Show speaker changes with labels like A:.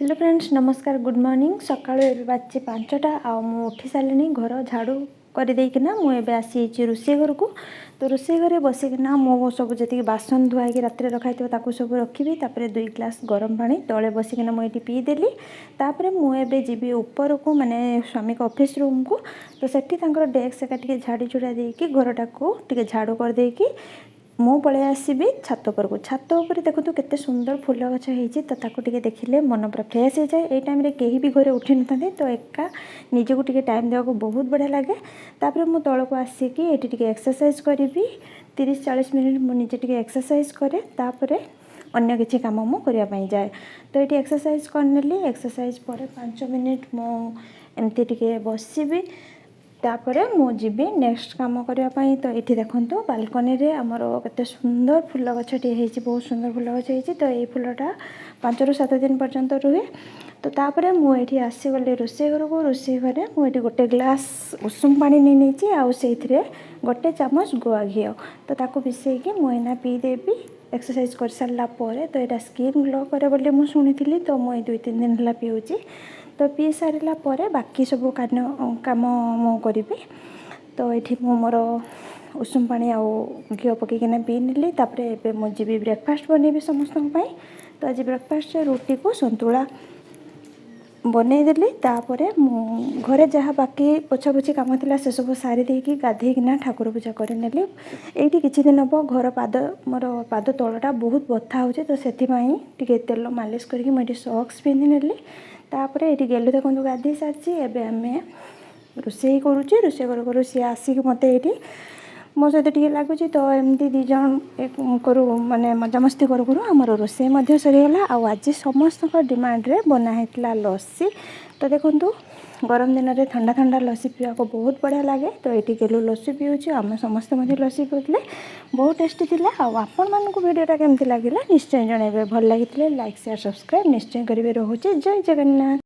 A: Hello friends, ନମସ୍କାର, good morning. ସକାଳୁ ଏବେ ବାଜିଛି 5ଟା ଆଉ ମୁଁ ଉଠି ସାରିଲିଣି। ଘର ଝାଡ଼ୁ କରିଦେଇକିନା ମୁଁ ଏବେ ଆସିଯାଇଛି ରୋଷେଇ ଘରକୁ। ତ ରୋଷେଇ ଘରେ ବସିକିନା ମୁଁ ସବୁ ଯେତିକି ବାସନ ଧୁଆ ହେଇକି ରାତିରେ ରଖା ହେଇଥିବ, ତାକୁ ସବୁ ରଖିବି। ତାପରେ 2 ଗ୍ଲାସ୍ ଗରମ ପାଣି ତଳେ ବସିକିନା ମୁଁ ଏଇଠି ପିଇଦେଲି। ତାପରେ ମୁଁ ଏବେ ଯିବି ଉପରକୁ, ମାନେ ସ୍ୱାମୀଙ୍କ ଅଫିସ୍ ରୁମ୍କୁ। ତ ସେଠି ତାଙ୍କର ଡେସ୍କ ଏକା ଟିକେ ଝାଡ଼ି ଝୁଡ଼ା ଦେଇକି, ଘରଟାକୁ ଟିକେ ଝାଡ଼ୁ କରିଦେଇକି ମୁଁ ପଳେଇ ଆସିବି ଛାତ ଉପରକୁ। ଛାତ ଉପରେ ଦେଖନ୍ତୁ କେତେ ସୁନ୍ଦର ଫୁଲ ଗଛ ହେଇଛି। ତ ତାକୁ ଟିକେ ଦେଖିଲେ ମନ ପୁରା ଫ୍ରେଶ୍ ହେଇଯାଏ। ଏଇ ଟାଇମ୍ରେ କେହି ବି ଘରେ ଉଠିନଥାନ୍ତି, ତ ଏକା ନିଜକୁ ଟିକେ ଟାଇମ୍ ଦେବାକୁ ବହୁତ ବଢ଼ିଆ ଲାଗେ। ତାପରେ ମୁଁ ତଳକୁ ଆସିକି ଏଠି ଟିକେ ଏକ୍ସରସାଇଜ୍ କରିବି। 30-40 ମିନିଟ୍ ମୁଁ ନିଜେ ଟିକେ ଏକ୍ସରସାଇଜ୍ କରେ, ତାପରେ ଅନ୍ୟ କିଛି କାମ ମୁଁ କରିବା ପାଇଁ ଯାଏ। ତ ଏଇଠି ଏକ୍ସରସାଇଜ୍ କରିନେଲି। ଏକ୍ସରସାଇଜ୍ ପରେ 5 ମିନିଟ୍ ମୁଁ ଏମିତି ଟିକେ ବସିବି, ତାପରେ ମୁଁ ଯିବି ନେକ୍ସଟ କାମ କରିବା ପାଇଁ। ତ ଏଇଠି ଦେଖନ୍ତୁ, ବାଲକୋନିରେ ଆମର କେତେ ସୁନ୍ଦର ଫୁଲ ଗଛଟିଏ ହେଇଛି। ବହୁତ ସୁନ୍ଦର ଫୁଲ ଗଛ ହେଇଛି। ତ ଏଇ ଫୁଲଟା 5ରୁ 7 ଦିନ ପର୍ଯ୍ୟନ୍ତ ରୁହେ। ତ ତାପରେ ମୁଁ ଏଇଠି ଆସିଗଲି ରୋଷେଇ ଘରକୁ। ରୋଷେଇ ଘରେ ମୁଁ ଏଇଠି ଗୋଟେ ଗ୍ଲାସ୍ ଉଷୁମ ପାଣି ନେଇ ନେଇଛି ଆଉ ସେଇଥିରେ ଗୋଟେ ଚାମଚ ଗୁଆ ଘିଅ। ତ ତାକୁ ମିଶାଇକି ମୁଁ ଏଇନା ପିଇଦେବି ଏକ୍ସରସାଇଜ୍ କରିସାରିଲା ପରେ। ତ ଏଇଟା ସ୍କିନ୍ ଗ୍ଲୋ କରେ ବୋଲି ମୁଁ ଶୁଣିଥିଲି, ତ ମୁଁ ଏଇ 2-3 ଦିନ ହେଲା ପିଉଛି। ତ ପିଇ ସାରିଲା ପରେ ବାକି ସବୁ କାମ ମୁଁ କରିବି। ତ ଏଇଠି ମୁଁ ମୋର ଉଷୁମ ପାଣି ଆଉ ଘିଅ ପକାଇକିନା ପିଇ ନେଲି। ତାପରେ ଏବେ ମୁଁ ଯିବି ବ୍ରେକଫାଷ୍ଟ ବନେଇବି ସମସ୍ତଙ୍କ ପାଇଁ। ତ ଆଜି ବ୍ରେକଫାଷ୍ଟରେ ରୁଟିକୁ ସନ୍ତୁଳା ବନେଇଦେଲି। ତାପରେ ମୁଁ ଘରେ ଯାହା ବାକି ପୋଛାପୋଛି କାମ ଥିଲା, ସେସବୁ ସାରି ଦେଇକି ଗାଧେଇକିନା ଠାକୁର ପୂଜା କରିନେଲି। ଏଇଠି କିଛି ଦିନ ହେବ ଘର ପାଦ, ମୋର ପାଦ ତଳଟା ବହୁତ ବଥା ହେଉଛି, ତ ସେଥିପାଇଁ ଟିକେ ତେଲ ମାଲିସ କରିକି ମୁଁ ଏଇଠି ସକ୍ସ ପିନ୍ଧି ନେଲି। ତାପରେ ଏଇଠି ଗେଲୁ ଦେଖନ୍ତୁ ଗାଧେଇ ସାରିଛି। ଏବେ ଆମେ ରୋଷେଇ କରୁଛି। ରୋଷେଇ କରୁ କରୁ ସିଏ ଆସିକି ମୋତେ ଏଇଠି ମୋ ସହିତ ଟିକେ ଲାଗୁଛି। ତ ଏମିତି ଦୁଇ ଜଣ କରୁ, ମାନେ ମଜାମସ୍ତି କରୁ କରୁ ଆମର ରୋଷେଇ ମଧ୍ୟ ସରିଗଲା। ଆଉ ଆଜି ସମସ୍ତଙ୍କ ଡିମାଣ୍ଡରେ ବନା ହେଇଥିଲା ଲସି। ତ ଦେଖନ୍ତୁ, ଗରମ ଦିନରେ ଥଣ୍ଡା ଥଣ୍ଡା ଲସି ପିଇବାକୁ ବହୁତ ବଢ଼ିଆ ଲାଗେ। ତ ଏଇଠି ଗେଲୁ ଲସି ପିଉଛି, ଆମେ ସମସ୍ତେ ମଧ୍ୟ ଲସି ପିଉଥିଲେ। ବହୁତ ଟେଷ୍ଟି ଥିଲା। ଆଉ ଆପଣମାନଙ୍କୁ ଭିଡ଼ିଓଟା କେମିତି ଲାଗିଲା ନିଶ୍ଚୟ ଜଣାଇବେ। ଭଲ ଲାଗିଥିଲେ ଲାଇକ୍, ସେୟାର, ସବସ୍କ୍ରାଇବ୍ ନିଶ୍ଚୟ କରିବେ। ରହୁଛି, ଜୟ ଜଗନ୍ନାଥ।